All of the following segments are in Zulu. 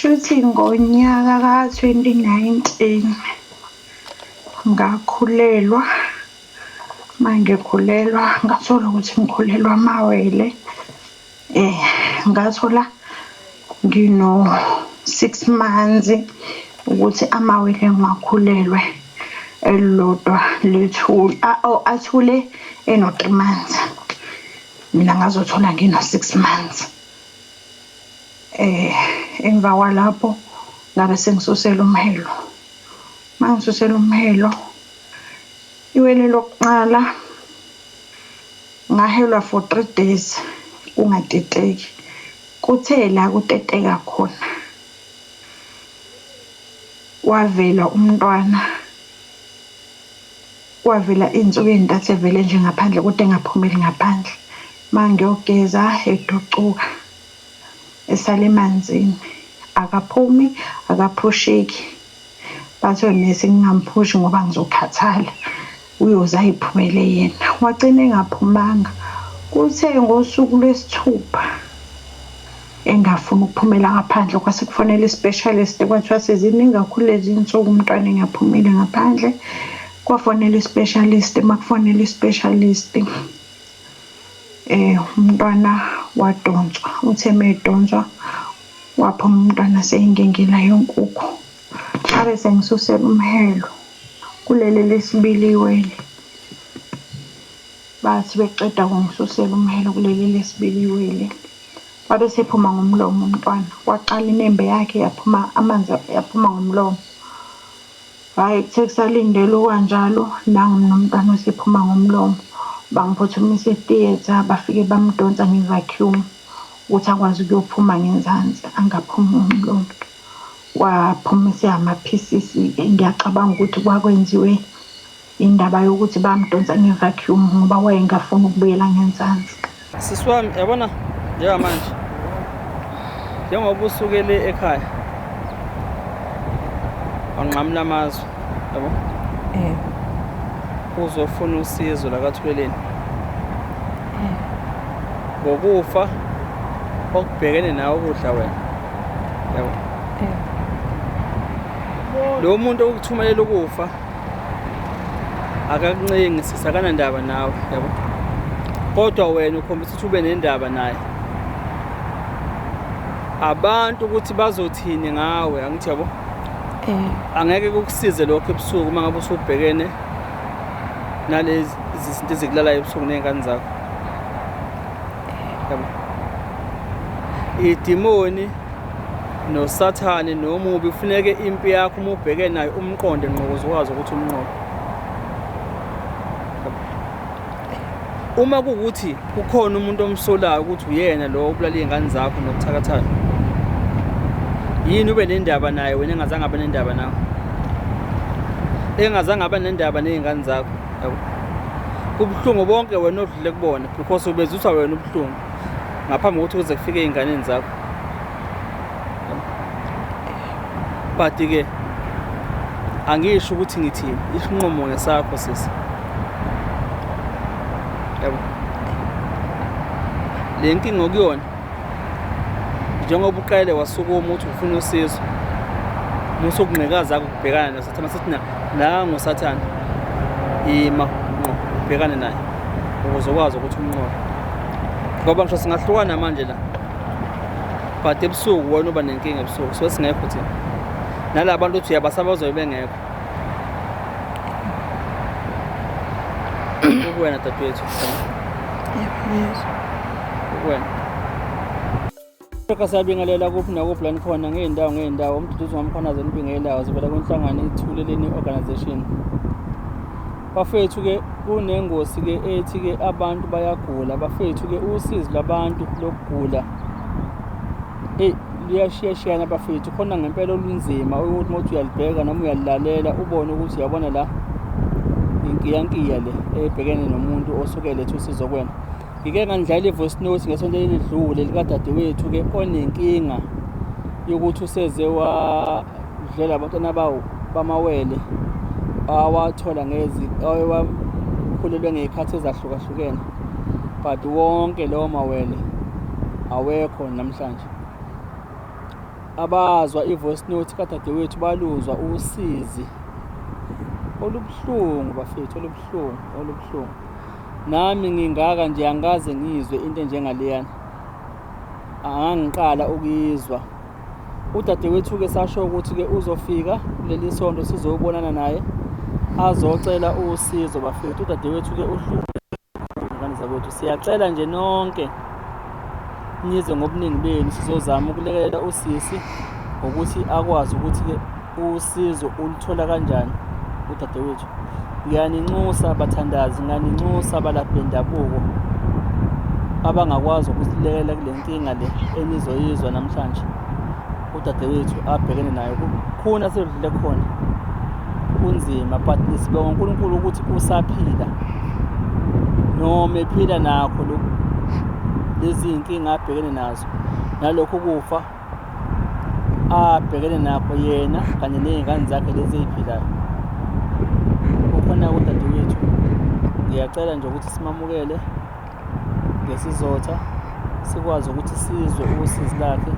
Shuthi ngonyaka ka-2019 ngakhulelwa. Uma ngikhulelwa ngathola ukuthi ngikhulelwa amawele. Ngathola ngino-6 months ukuthi amawele ngiwakhulelwe elilodwa lethule athule eno-3 months. Mina ngazothola ngino-6 months. Emva kwalapho ngabe sengisusela umhelo. Uma ngisusela umhelo, iwele lokuqala ngahelwa for 3 days kungateteki. Kuthe la kuteteka khona wavela umntwana, kwavela iy'nsuku ey'ntathu evele nje ngaphandle kodwa engaphumeli ngaphandle. Uma ngiyogeza educuka esale emanzini, akaphumi akaphusheki. Bathi onesi ngingamphushi ngoba ngizokhathala, uyoze ayiphumele yena. Wagcina engaphumanga. Kuthe ngosuku lwesithupha engafuni ukuphumela ngaphandle, kwase kufonela i-specialist, kwathiwa seziningi kakhulu lezi nsuku umntwana engaphumile ngaphandle. Kwafonela i-specialist, uma kufonela i-specialist umntwana wadonswa. Uthe uma edonswa waphuma umntwana seyingengela yonkukhu. Ngabe sengisusela umhelo kuleli lesibili iwele. Bathi beqeda kungisusela umhelo kuleli lesibili iwele, wabe esephuma ngomlomo umntwana. Waqala inembe yakhe yaphuma amanzi, yaphuma ngomlomo. Hhayi, kuthe kusalindelwe kanjalo, nangu nomntwana osephuma ngomlomo. Bangiphuthumisa e-theatre, bafike bamdonsa nge-vacuum ukuthi akwazi ukuyophuma ngenzansi, angaphumi ngomlomo. Kwaphuma eseyama-pieces-ke. Ngiyacabanga ukuthi kwakwenziwe indaba yokuthi bamdonsa nge-vacuum ngoba wayengafuni ukubuyela ngenzansi. Sisi wami, yabona njengamanje njengoba usukele ekhaya wanqamula amazwe, yabo, uzofuna usizo la kaThuleleni ngokufa okubhekene nawe ukudla wena, yabo. Lo muntu okuthumelela ukufa akakuncengi sisi, akanandaba nawe, yabo, kodwa wena ukhombisa ukuthi ube nendaba naye. Abantu ukuthi bazothini ngawe, angithi yabo, angeke kukusize lokho ebusuku uma ngabe usubhekene nalezi zinto ezikulalayo ebusuku ney'ngane zakho, yabo. Idimoni noSathane nomubi kufuneke impi yakho uma ubheke nayo umqonde ngqo ukuze ukwazi ukuthi umnqobe. Uma kuwukuthi kukhona umuntu omsolayo ukuthi uyena lo obulala iy'ngane zakho nokuthakathayo, yini ube nendaba naye wena engazange abe nendaba nawe, engazange abe nendaba ney'ngane zakho, yabo? Kubuhlungu bonke wena odlule kubona because ubezwiswa wena ubuhlungu ngaphambi kokuthi kuze kufike ey'nganeni zakho. But-ke angisho ukuthi ngithini, isinqumo ngesakho sisi, yabo. Le nkinga okuyona, njengoba uqale wasukuma ukuthi ufuna usizo, musa ukunqikaza ukubhekana noSathane. Sithi nangu uSathane, ima ngqo ubhekane naye ukuze ukwazi ukuthi umnqobe, ngoba ngisho singahlukana manje la, but ebusuku wena uba nenkinga ebusuku, so singekho thina nala bantu uthi uyabasaba bazobe bengekho. Ukuwena dadewethu, ukuwena. Siyabingelela kuphi nakuphi la nikhona ngey'ndawo ngey'ndawo. Umduduzi wamkhona nibingelelayo zivela kwinhlangano iThuleleni Organization. Bafethu-ke kunengosi-ke ethi-ke abantu bayagula. Bafethu-ke usizi lwabantu lokugula eyi luyashiyashiyana bafethu. Khona ngempela olunzima ukuthi uma uthi uyalibheka noma uyalilalela ubone ukuthi uyabona la inkiyankiya le ebhekene nomuntu osuke eletha usizo kuwena. Ngike ngandlala i-voice note ngesonto elidlule likadadewethu-ke onenkinga yokuthi useze wadlela abantwana bawo bamawele awathola ngezi awakhulelwe ngey'khathi ezahlukahlukene, but wonke lawo mawele awekho namhlanje. Abazwa i-voice note kadadewethu baluzwa usizi olubuhlungu bafethu, olubuhlungu, olubuhlungu. Nami ngingaka nje angikaze ngizwe into enjengaleyana, angangiqala ukuyizwa. Udadewethu-ke sasho ukuthi-ke uzofika kuleli sonto sizobonana naye azocela usizo bafethu. Udadewethu-ke uhluphe ngane zakwethu, siyacela nje nonke nize ngobuningi benu sizozama ukulekelela usisi ngokuthi akwazi ukuthi-ke usizo uluthola kanjani udadewethu. Ngiyaninxusa bathandazi, ngiyaninxusa balaphi bendabuko abangakwazi ukusilekelela kule nkinga le enizoyizwa namhlanje udadewethu abhekene nayo. Kukhona sedlule khona, kunzima, but sibonga uNkulunkulu ukuthi usaphila noma ephila nakho lokhu lezi zinkinga abhekene nazo nalokhu kufa abhekene nakho yena kanye ney'ngane zakhe lezi ey'philayo. Ukhona udadewethu, ngiyacela nje ukuthi simamukele ngesizotha, sikwazi ukuthi sizwe usizi lakhe,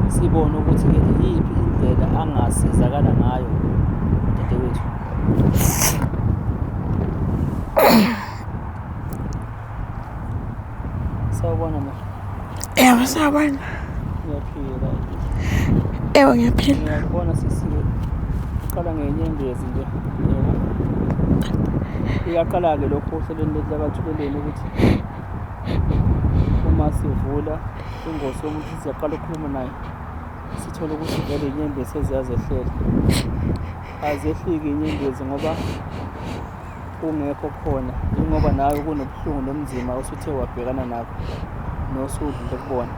sibone ukuthi-ke iyiphi indlela angasizakala ngayo udadewethu. Sawubona ma. Yebo, sawubona. Ngiyaphila. Yebo, ngiyaphila. Ngiyakubona sisi uqala ngenyembezi nje. Yebo. Iyaqala-ke lokhu ohlelweni lethu lakaThuleleni ukuthi uma sivula ingosi yomuntu siyaqala ukukhuluma naye sithole ukuthi vele inyembezi seziyazehlela. Azehliki inyembezi ngoba kungekho khona ingoba nawe kunobuhlungu nomzima osuthe wabhekana nakho nosudlule kubona.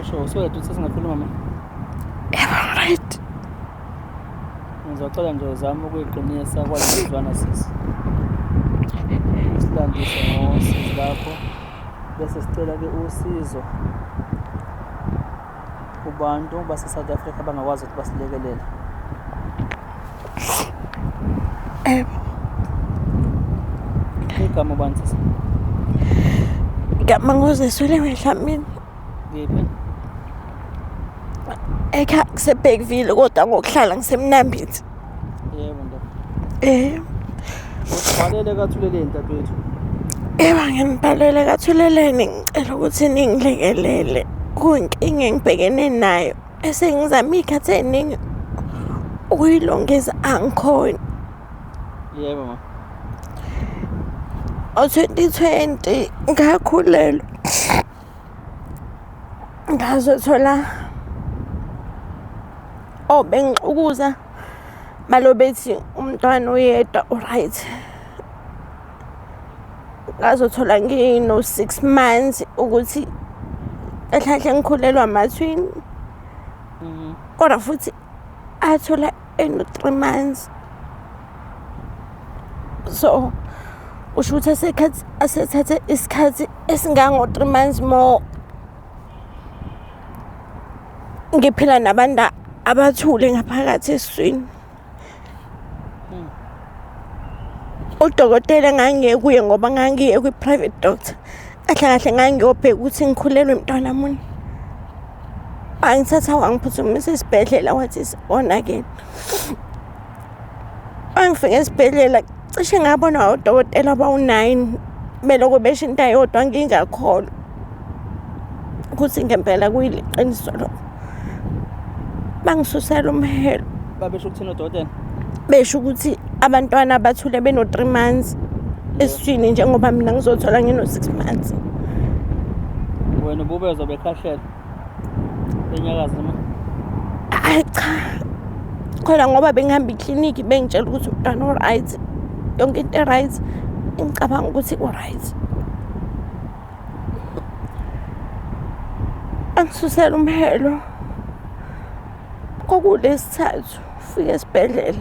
Usho usuready ukuthi singakhuluma ma? Yebo, right. Ngizocela nje uzame ukuyiqinisa kwalezwana sisi. Usilandise ngosizi lakho bese sicela-ke usizo kubantu base-South Africa abangakwazi ukuthi basilekelele. Yebo. Igama ubani sisi? Igama nguZeswele Dlamini. Kephi? Ekhaya kuseBergville kodwa ngokuhlala ngiseMnambithi. Yebo ndoda. Eh. Usibhalele kaThuleleni dadewethu. Yebo nginibhalele kaThuleleni ngicela ukuthi ningilekelele kuyinkinga engibhekene nayo esengizame iy'khathi ey'ningi ukuyilungisa angikhoni. Yebo ma. Ngo-2020 ngakhulelwa ngazothola oh bengixukuza balo bethi umntwana uyedwa uright ngazothola ngino-6 months ukuthi ehlahle ngikhulelwa amathwini kodwa futhi athola eno-3 months so usho ukuthi asethathe isikhathi esingango-3 months more ngiphila nabantu abathule ngaphakathi esiswini. Udokotela ngangiye kuye ngoba ngangiye kwi-private doctor. Kahle kahle ngangiyobheka ukuthi ngikhulelwe mntwana muni. Wangithatha wangiphuthumisa esibhedlela wathi konakele. Mangifika esibhedlela cishe ngabona odokotela abawu-9 belokhu besho into eyodwa ngingakholwa ukuthi ngempela kuyiqiniso lokho. Bangisusela umhelo. Babesho ukuthini odokotela? Besho ukuthi abantwana bathule beno-3 months esiswini njengoba mina ngizothola ngino-6 months. Wena ububezwa bekhahlela benyakaza noma? Hayi cha. Khona ngoba bengihamba ikliniki bengitshela ukuthi umntwana u-right, yonke into e-right, ngicabanga ukuthi u-right. Angisusela umhelo kwakulesithathu fika esibhedlela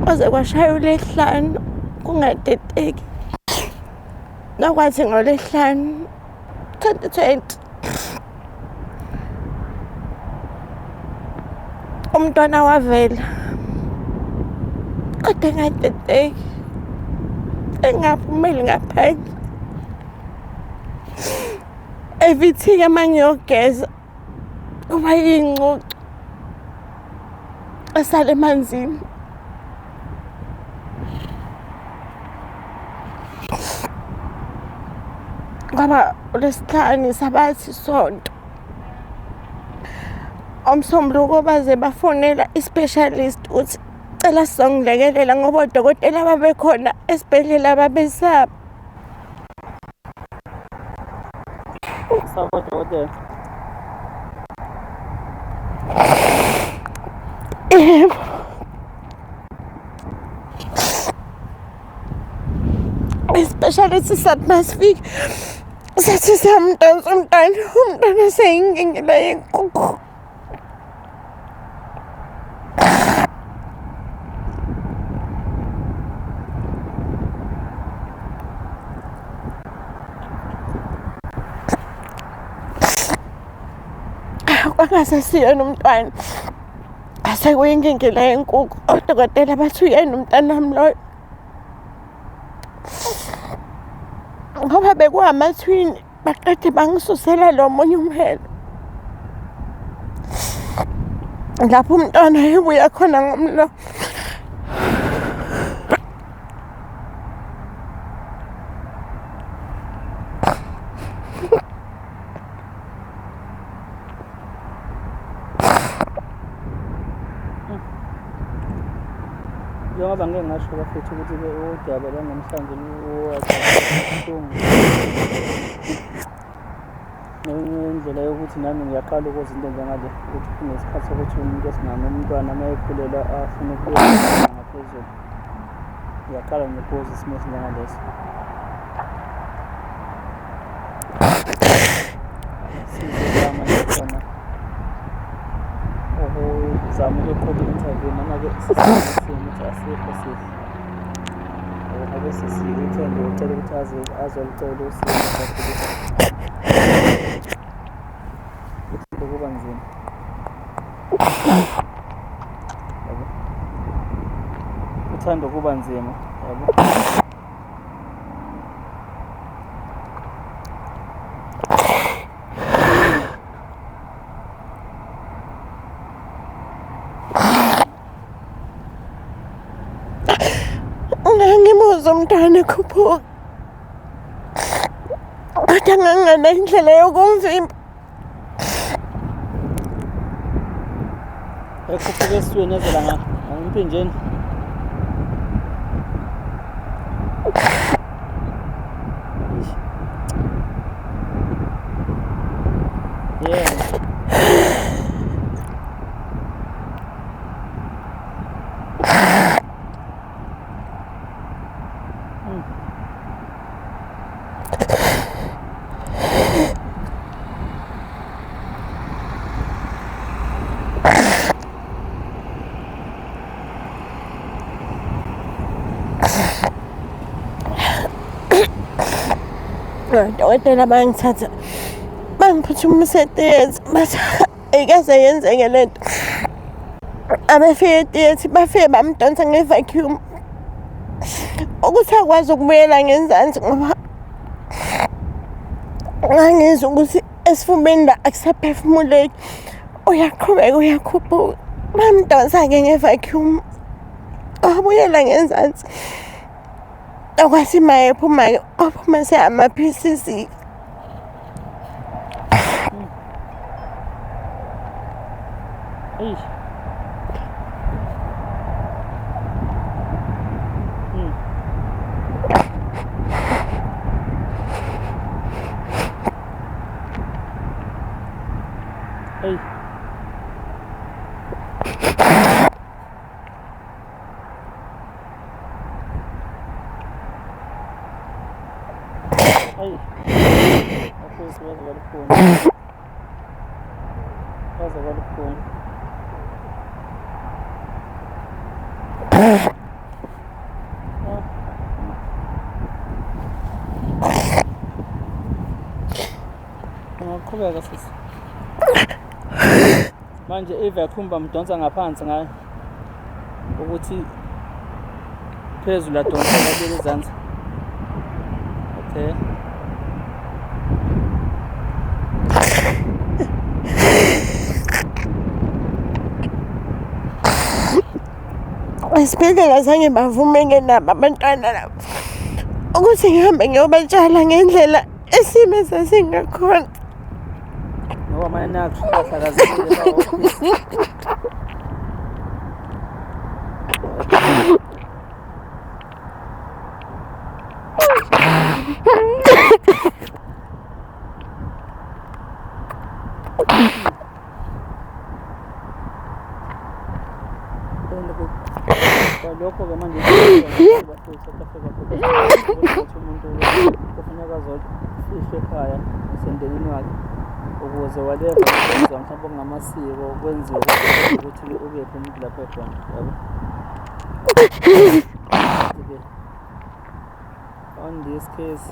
kwaze kwashaya ulesihlanu kungadedeki nakwathi ngolesihlanu 2020 umntwana wavela. Kodwa engadedeki, engaphumeli ngaphandle. Evithika uma ngiyogeza kuba yingcucu esale emanzini. Kwaba uLwesihlanu sabathi isonto. Umsombuluko baze bafonela i-specialist ukuthi cela sizongilekelela ngoba odokotela babekhona esibhedlela babesaba. Saba odokotela. Yebo. I-specialist sathi masifika sathi siyamdansa umntana, umntwana seyingingila yenkukhu. Kwangasasiyena umntwana asekuyingingila yenkukhu, odokotela bathi uyena umntanami loyo. Ngoba bekuwamathwini baqede bangisusela lo munye umhelo lapho umntwana ebuya khona ngomlomo. Njengoba ngike ngasho bafethu ukuthi-ke udaba lwanamhlanje lubuhlungu ngendlela yokuthi nami ngiyaqala ukuzwa into enjengale ukuthi kunesikhathi sokuthi umuntu wesimame umntwana uma ekhulelwa afune ukubuya ngaphezulu. Ngiyaqala nje ukuzwa isimo esinjengaleso. Sizozama nje khona ukuzama ukuqhuba i-interview noma-ke sisimo ukuthi asikho sihle. Ngoba sisi uthe nje ucela ukuthi aze azolicela usizo kakhulu. Kuba nzima. Yabo. Uthanda ukuba nzima, yabo. Ngangimuzwa umntwana ekhuphuka kodwa nganginganayo indlela yokumvimba. Ekhuphuka esiswini ezela nga empinjeni. Eish. Yeah. Odokotela bangithatha bangiphuthumisa etheatre bathi ayikaze yenzeke le nto. Abefika etheatre bafike bamdonsa nge-vacuum ukuthi akwazi ukubuyela ngenzansi ngoba ngangizwa ukuthi esifubeni la akusaphefumuleki, uyaqhubeka uyakhuphuka. Bamdonsa-ke nge-vacuum wabuyela ngenzansi. Okwathi uma ephuma-ke waphuma seyamaphilisi. Eish. Hey. Ayi. Bafethu baze balukhuni. Baze balukhuni. Ungaqhubeka sisi. Manje i-vacuum bamdonsa ngaphansi ngayo ukuthi Phezulu adonseka abuyele ezansi. Okay. Esibhedlela zange bavume-ke nabo abantwana labo ukuthi ngihambe ngiyobatshala ngendlela isimo esasingakhona. Ngoba manje nakho bahlakazekile bawo. Kwalokho-ke manje bafethu South Africa ukuthi umuntu kufuneka azofihlwa ekhaya nasemndenini wakhe ukuze whatever kwenziwa mhlawumbe okungamasiko kwenziwe ukuthi ukephi umuntu lapho ekhona yabo. On this case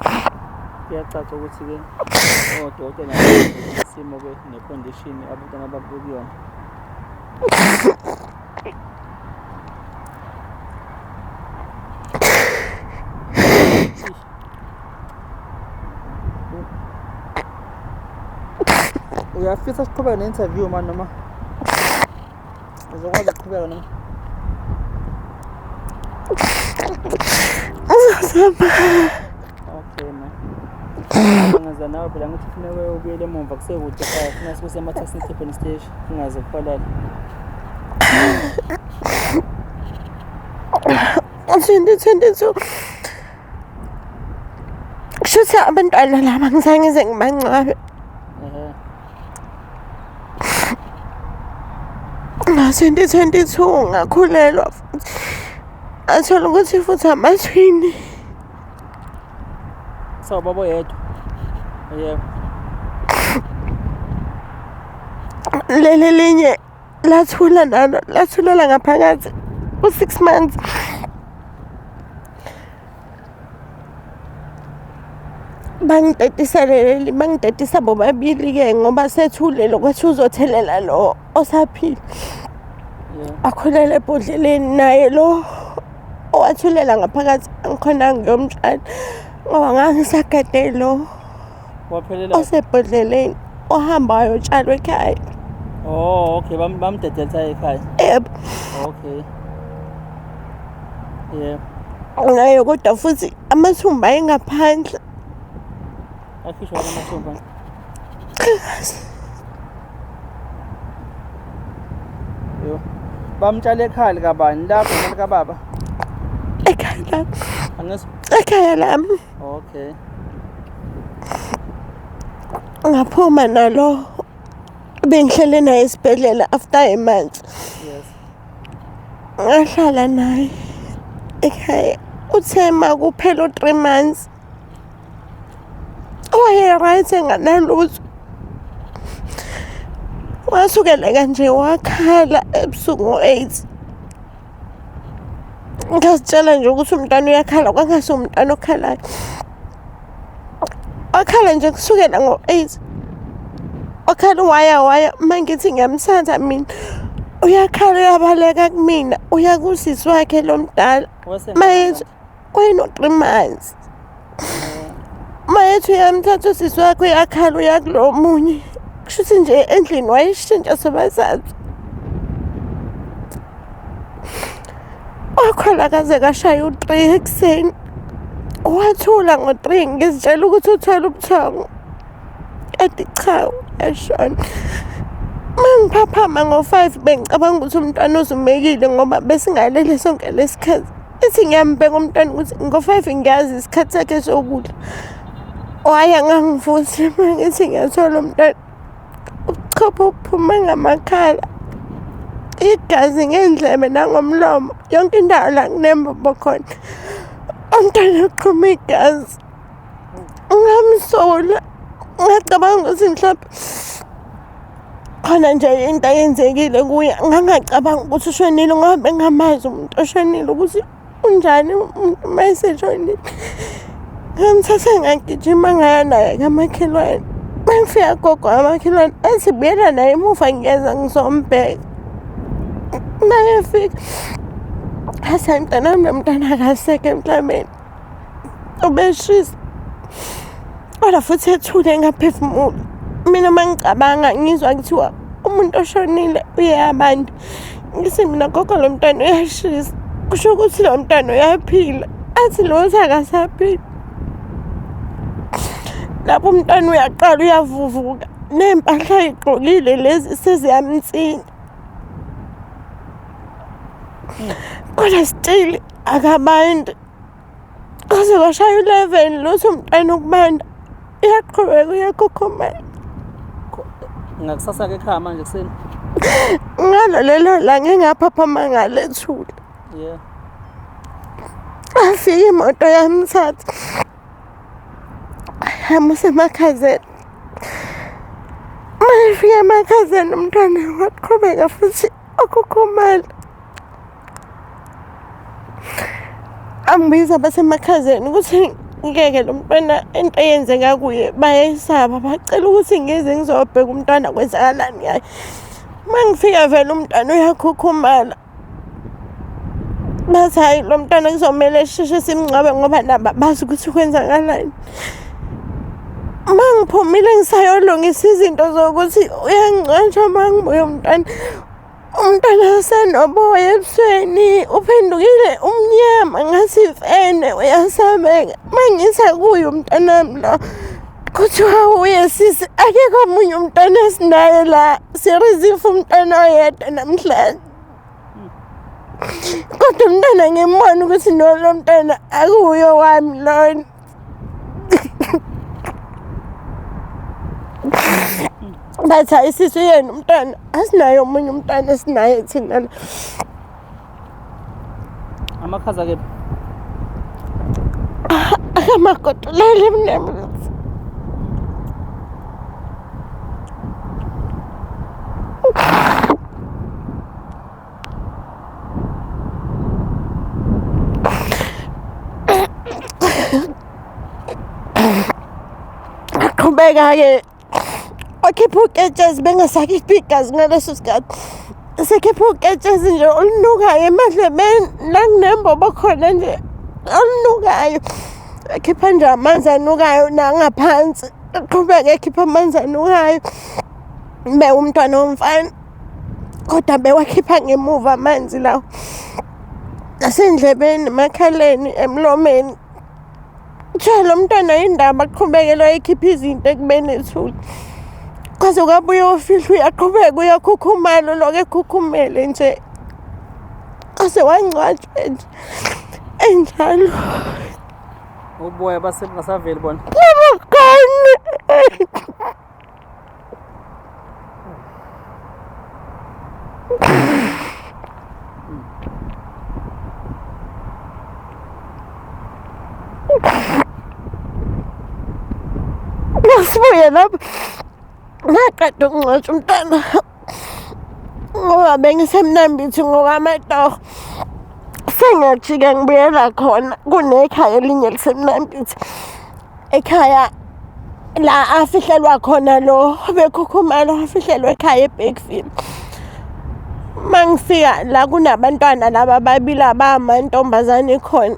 kuyacaca ukuthi-ke odokotela isimo-ke ne-condition abantwana ababekuyona. Uyafisa siqhubeke ne-interview mani noma uzokwazi ukuqhubeka noma? Uzozama. Okay man. Ngenza nawe phela ngithi kufuneka ubuyele emumva kusekude ekhaya funa sibe semathasini Durban station kungaze kuholele. 2022 kushuthi abantwana laba ngizange ngize ngibangcwabe. Ehhe. Ngo-2022 ngakhulelwa futhi athola ukuthi futhi amathwini. Sawubaba oyedwa. Yebo. Leli linye lathula nalo lathulela ngaphakathi ku-6 months. Bangitetisa leli bangitetisa bobabili-ke ngoba sethule lo kwathi uzothelela lo osaphila. Akhulele ebhodleleni naye lo owathulela ngaphakathi angikhonanga ngiyomtshala ngoba ngangisagade lo Waphelela. osebhodleleni ohamba wayotshalwa ekhaya. Oh, okay, bamdedelisa ekhaya. Yebo. Okay. Yebo. Ngayo kodwa futhi amathumba ayengaphandle. Akhishwa amathumba. Yo. Bamtshala ekhaya likabani lakho noma likababa? Ekhaya lami. Angizwa. Ekhaya lami. Okay. Ngaphuma nalo bengihlele naye esibhedlela after a month. Yes. Ngahlala naye ekhaya. Uthe ma kuphela u-3 months waye-right enganalutho. Wasukeleka nje wakhala ebusuku ngo-8. Ngazitshela nje ukuthi umntwana uyakhala kwangase umntwana okhalayo. Wakhala nje kusukela ngo-8. Wakhala waya waya uma ngithi ngiyamthatha mina uyakhala uyabaleka kumina uya kusisi wakhe lo mdala. Mayethi wayeno-3 months. Mayethi uyamthatha usisi wakhe uyakhala uya kulo munye. Kusho ukuthi nje endlini wayeshintsha sobathathu. Wakhwela kaze kashaya u-3 ekuseni. Wathula ngo-3 ngizitshela ukuthi uthwele ubuthongo. Kanti cha uyashona. Uma ngiphaphama ngo-5 bengicabanga ukuthi umntwana uzumekile ngoba besingalele sonke lesikhathi. Ithi ngiyambheka umntwana ukuthi ngo-5 ngiyazi isikhathi sakhe sokudla. Waya ngangivusi uma ngithi ngiyathola umntwana ubuchopho buphume ngamakhala, igazi ngey'ndlebe nangomlomo, yonke indawo la kunembobo khona. Umntwana uqhuma igazi. Ngamsola, ngacabanga ukuthi mhlampe khona nje into eyenzekile kuye. Ngangacabanga ukuthi ushonile ngoba bengingamazi umuntu oshonile ukuthi unjani umuntu uma eseshonile. Ngamthatha ngagijima ngaya naye kamakhelwane. Uma ngifika kugogo kamakhelwane athi buyela naye emuva ngiyeza ngizombheka. Uma ngifika Athi mntanami lo mntana akasekho emhlabeni. Ubeshisa. Kodwa futhi ethule engaphefumuli. Mina uma ngicabanga ngizwa kuthiwa umuntu oshonile uye abantu. Ngithi mina gogo lo mntwana uyashisa. Kusho ukuthi lo mntwana uyaphila. Athi lo uthi akasaphili. Lapho umntwana uyaqala uyavuvuka. Ney'mpahla ayigqokile lezi seziyamnsinya. Kodwa still akabandi. Kwaze kwashaya u-11 lutho umntwana ukubanda. Uyaqhubeka uyakhukhumela. Ngakusasa-ke ekhaya manje ekuseni. Ngalo lelo langa engaphaphama ngalo ethule. Yeah. Afika imoto yamthatha. Yamusa emakhazeni. Uma efika emakhazeni umntwana waqhubeka futhi akhukhumala. Angibiza abasemakhazeni ukuthi ngeke lo mntwana into eyenzeka kuye bayayisaba bacela ukuthi ngize ngizobheka umntwana kwenzakalani ngaye. Uma ngifika vele umntwana uyakhukhumala. Bathi hhayi lo mntwana kuzomele sisheshe simngcwabe ngoba nabo abazi ukuthi kwenzakalani. Uma ngiphumile ngisayolungisa izinto zokuthi uyangcwatshwa uma ngibuya umntwana. Umntwana usenoboya ebusweni uphendukile umnyama ngathi imfene uyasabeka. Uma ngithi akuye umntanami lo kuthiwa uye sisi akekho omunye umntwana esinaye la sirizifa umntwana oyedwa namhlanje. Kodwa umntwana ngimbona ukuthi no lo mntwana akuye owami lona. Bathi hayi sisi uyena umntwana asinaye omunye umntwana esinaye thina la. Amakhaza kephi? Akamagodolele emnemzi. Aqhubeka-ke wakhipha uketshezi bengasakhiphi igazi ngaleso sikhathi sekhipha uketshezi nje olunukayo emadlebeni la kunembobo khona nje olunukayo ekhipha nje amanzi anukayo nangaphansi aqhubeke ekhipha amanzi anukayo be umntwana womfana kodwa bewakhipha ngemuva amanzi lawo nasendlebeni emakhaleni emlomeni kuthiwa lo mntwana indaba aqhubekele wayekhipha izinto ekubeni ethule kwaze kwabuye ofihla uyaqhubeka uyakhukhumala uloku ekhukhumele nje ase wangcwatshwa nje enjalo. Uboya base bungasaveli bona. Yebo khona. Ngasibuye lapho ngaqeda ukungcwatsha umntwana ngoba bengisemnambithi ngokwamatoho sengiyajika ngibuyela khona kunekhaya elinye lisemnambithi ekhaya la afihlelwa khona lo bekhukhumalo afihlelwa ekhaya eBergville. Uma ngifika la kunabantwana laba ababili abamantombazane khona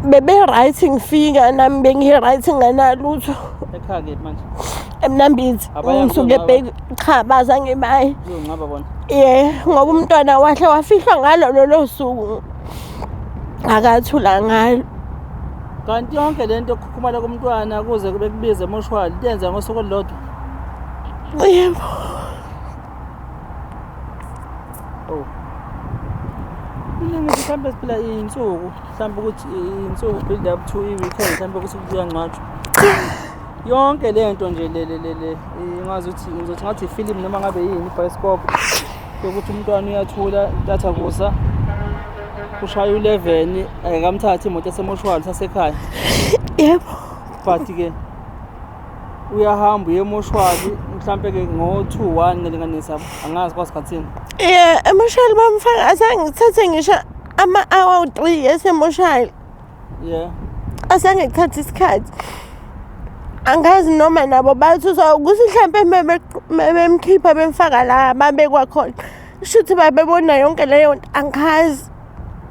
bebe-right ngifika nami bengi-right nganalutho. Ekhaya kephi manje? Emnambithi Abayanga ngisuke kuyongcwaba? ebheki cha bazange baye. Kuyongcwaba bona. Ye ngoba umntwana wahle wafihlwa ngalo lolo suku. Akathula ngalo. Kanti yonke lento yokukhukhumala komntwana kuze kube kubize emoshwali yenza ngosuku olulodwa. Yebo. Oh. Mina ngithi mhlawumbe siphila iy'nsuku mhlawumbe ukuthi iy'nsuku build up to i-weekend mhlawumbe ukuthi kuyangcwatshwa. Yonke le nto nje le le le le ingazi ukuthi ngizothi ngathi ifilimu noma ngabe yini ibhayisikobho yokuthi umntwana uyathula ntatha kusa kushaya u-11 akamthathe imoto esemoshwali sasekhaya. Yebo. But ke uyahamba uye emoshwali mhlampe ke ngo-2 1 ngilinganisa angazi kwasikhathini. Yeah, emoshali bamfaka azange ngithathe ngisho ama-hour u-3 esemoshali. Yeah. Azange ngithathe isikhathi. Angazi noma nabo bathuswa ukuthi mhlampe bemkhipha bemfaka la babekwa khona. Shuthi babebona yonke leyo nto angazi.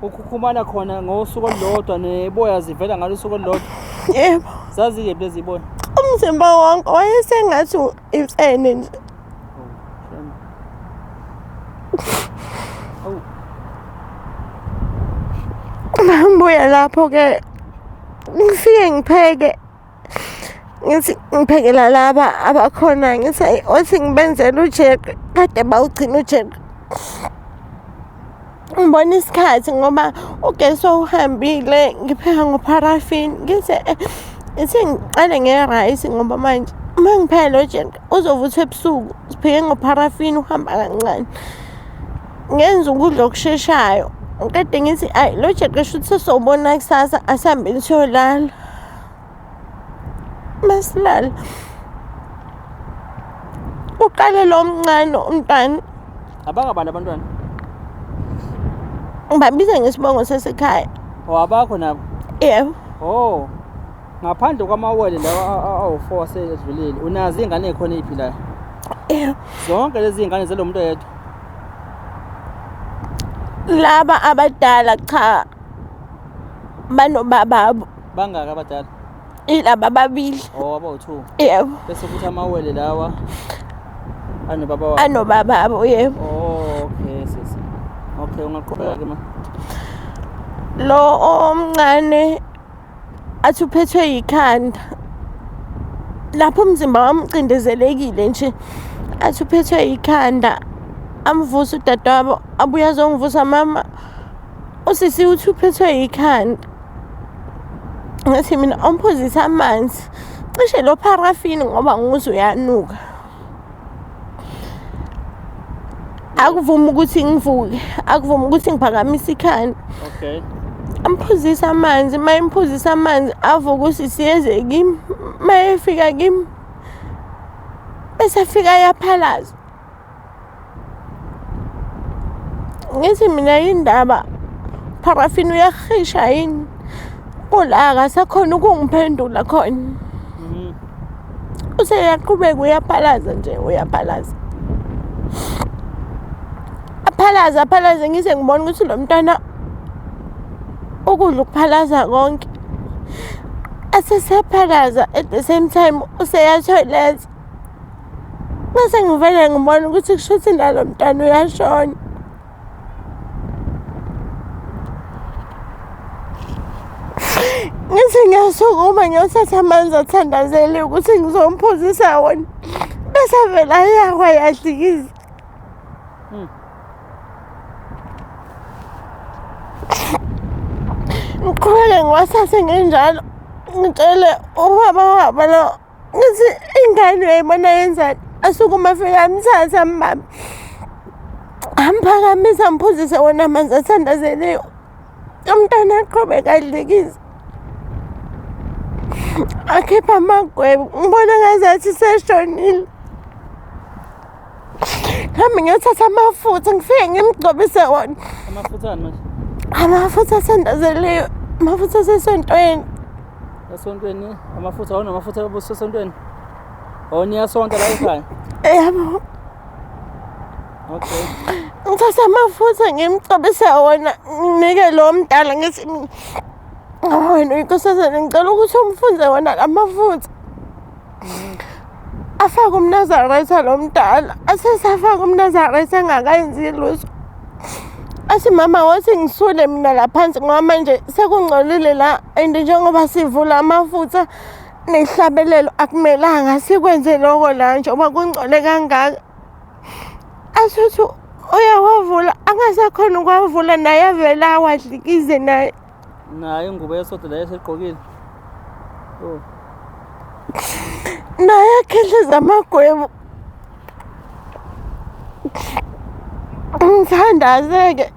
Ukhukhumala khona ngosuku olulodwa neboya zivela ngalo usuku olulodwa. Yebo. Zazikephi lezi boya? Umzimba wonke wayesengathi imfene nje. Oh. Ngibuya lapho-ke ngifike ngipheke ngithi ngiphekela laba abakhona ngithi ayi othi ngibenzele ujeqe kade bawugcina ujeqe. Ngibona isikhathi ngoba ugesi wawuhambile ngipheka ngopharafini ngithi eh, ngithi ngiqale ngerayisi ngoba manje uma ngipheka lo jeqe uzovuthwa ebusuku sipheke ngopharafini uhamba kancane. Ngenza ukudla okusheshayo ngiqede ngithi ayi lo jeqe shuthi sesowubona kusasa asihambeni siyolala. Masilala uqale lo mncane umntwana. Abangabani abantwana? Ngibabiza ngesibongo sasekhaya. Oh, abakho nabo? Yebo. Oh. Ngaphandle kwamawele lawa awu-4 asedlulile, unazo iy'ngane ey'khona ey'philayo? Yebo. Zonke lezi iy'ngane zalo muntu oyedwa? Laba abadala cha banobababo. Bangaki abadala? Ilaba ababili. Oh, abawu-2. Yebo. Bese kuthi amawele lawa anobaba wabo. Anobababo, yebo. Oh, okay sisi. Okay, ungaqhubeka ke ma. Lo omncane athi uphethwe yikhanda. Lapho umzimba wami ucindezelekile nje. Athi uphethwe yikhanda. Amvusa udadewabo abuye azongivusa mama. Usisi uthi uphethwe yikhanda. Ngathi mina omphuzisa amanzi. Cishe lo pharafini ngoba ngizwe uyanuka. Akuvumi ukuthi ngivuke, akuvumi ukuthi ngiphakamise ikhanda. Okay. Amphuzisa amanzi, uma emphuzisa amanzi avuke usisi eze kimi. Uma efika kimi bese afika ayaphalaza. Ngithi mina yindaba pharafini uyahisha yini? Kula akasakhona ukungiphendula khona. Useyaqhubeka uyaphalaza nje uyaphalaza. Aphalaze aphalaze ngize ngibone ukuthi lo mntwana ukudla ukuphalaza konke. Asesephalaza at the same time useyathoyiletha. Bese ngivele ngibona ukuthi kushuthi nalo mntwana uyashona. Ngithi ngiyasukuma ngiyothatha amanzi athandazele ukuthi ngizomphuzisa wona. Bese avele ayawa yadlikiza. Ngiqhubeke ngiwathathe ngenjalo ngitshele ubaba wabo lo ngithi ingane uyayibona yenzani asukume afike amthathe ambambe amphakamise amphuzise wona amanzi athandazeliwe umntwana aqhubeka adlikize akhiphe amagwebu ngibona ngazathi seshonile Hambe ngiyothatha amafutha ngifike ngimgcobise wona. Amafutha ani manje? Amafutha asandazeliwe, amafutha asesontweni. Esontweni amafutha awona amafutha abusesontweni. Oh niyasonta la ekhaya? Yebo. Okay. Ngithatha amafutha ngimgcobise wona nginike lo mdala ngithi wena uyinkosazane ngicela ukuthi umfunze wona la mafutha. Afake umnazaretha lo mdala asesafaka umnazaretha engakayenzi lutho. Athi mama wothi ngisule mina la phansi ngoba manje sekungcolile la and njengoba sivula amafutha nehlabelelo akumelanga sikwenze lokho la njengoba kungcole kangaka. Athi uthi uyawavula angasakhona ukuwavula naye avele awadlikize naye. Nayo ingubo yesonto leyo esegqokile. Oh. Naye akhehleza amagwebu. Ngithandaze-ke.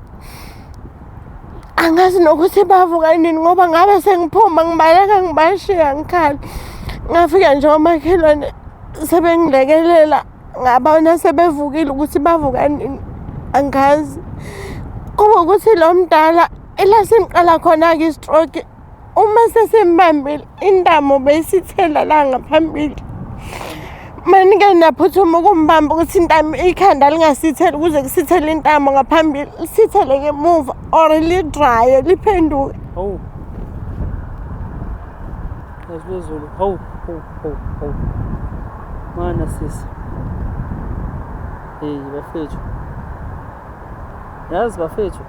Angazi nokuthi bavuka nini ngoba ngabe sengiphuma ngibaleka ngibashiya ngikhala. Ngafika nje omakhelwane sebengilekelela ngabona sebevukile ukuthi bavuka nini angazi. Kube ukuthi lo mdala ila simqala khona-ke istroke uma sesimbambile intamo beyisithela la ngaphambili. Manike naphuthuma ukumbamba ukuthi intamo ikhanda lingasitheli ukuze kusithele intamo ngaphambili lisithele ngemuva or lidraye liphenduke. Hawu. Yazilezulu. Hawu, hawu, hawu, hawu. Mana sisi. Hey bafethu. Yazi bafethu.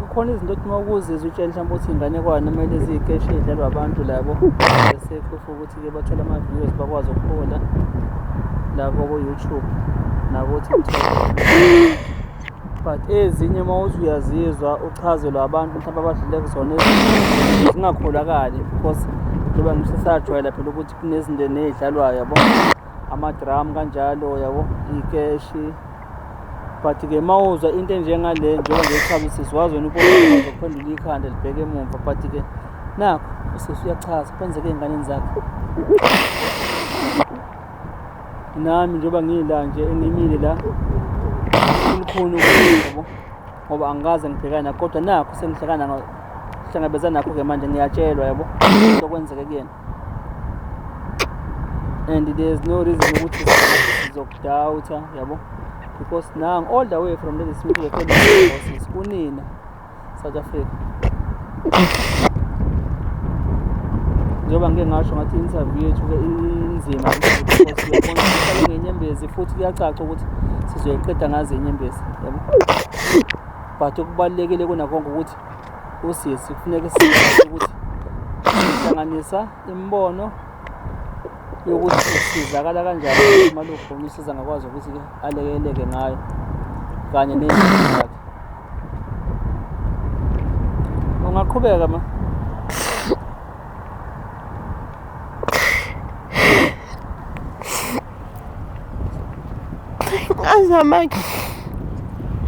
Kukhona izinto othi uma ukuzizwa utshele mhlawumbe ukuthi inganekwane noma lezi iy'keshi ey'dlalwa abantu labo besekho futhi-ke bathole ama-views bakwazi ukuhola labo ko-YouTube nako-TikTok. But ezinye uma uthi uyazizwa uchazelwa abantu mhlawumbe abadlule kuzona zingakholakali because njengoba ngisho sajwayela phela ukuthi kunezinto ney'dlalwayo yabo ama-drum kanjalo yabo iy'keshi but-ke uma uzwa into enjengale njengoba nje uchaza usisi wazi wena ukwazi ukuphendula ikhanda libheke emumva but-ke nakho usisi uyachaza kwenzeke ey'nganeni zakhe nami njengoba ngila nje engimile la kulukhuni yabo ngoba angikaze ngibhekane nakho kodwa nakho sengihlangana hlangabezana nakho-ke manje ngiyatshelwa yabo okwenzeke kuyena and there's no reason ukuthi sizokudawutha yabo because now all the way from lezi Smith the kunina South Africa njengoba ngike ngasho ngathi i-interview yethu-ke inzima because uyabona ukuthi ngenyembezi futhi kuyacaca ukuthi sizoyiqeda ngazo inyembezi yabo but okubalulekile kunakonke ukuthi usisi kufuneka sizi ukuthi sihlanganisa imibono yokuthi usizakala kanjani uma lukhona usiza ngakwazi ukuthi-ke alekeleke ngayo kanye ney'ngane zakhe. Ungaqhubeka ma. Ngazama